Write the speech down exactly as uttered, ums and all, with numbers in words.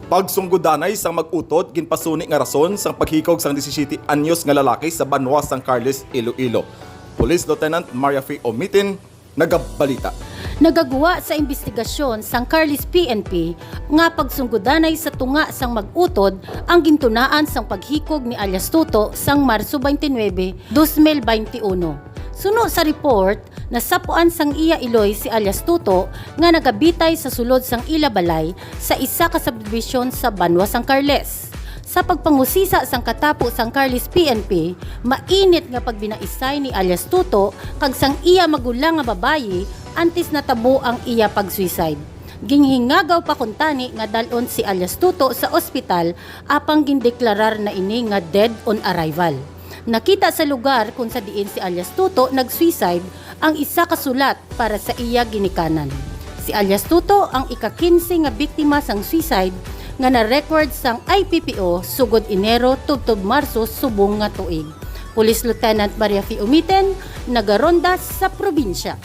Pagsunggodanay sang mag-utod ginpasuni nga rason sang paghikog sang disisiete anyos nga lalaki sa banwa sang Carles, Iloilo. Police Lieutenant Maria Fe Omitin nagabalita. Nagagwa sa imbestigasyon sang Carles P N P nga pagsunggodanay sa tunga sang mag-utod ang gintunaan sang paghikog ni alias Tuto sang Marso twenty-nine, twenty twenty-one. Suno sa report, nasapuan sang iya iloy si alias Tuto nga nagabitay sa sulod sang ila balay sa isa ka subdivision sa banwa sang Carles. Sa pagpangusisa sang katapo sang Carles P N P, mainit nga pagbinaisay ni alias Tuto kag sang iya magulang nga babayi antes natabo ang iya pag-suicide. Ginhingagaw pa kuntani nga dalon si alias Tuto sa ospital, apang gindeklarar na ini nga dead on arrival. Nakita sa lugar kung sa diin si alias Tuto nag-suicide ang isa ka sulat para sa iya ginikanan. Si alias Tuto ang ika-quince nga biktima sang suicide nga na-record sang I P P O sugod Enero tubtob Marso subong nga tuig. Police Lieutenant Maria Fe Umitin nagaronda sa probinsya.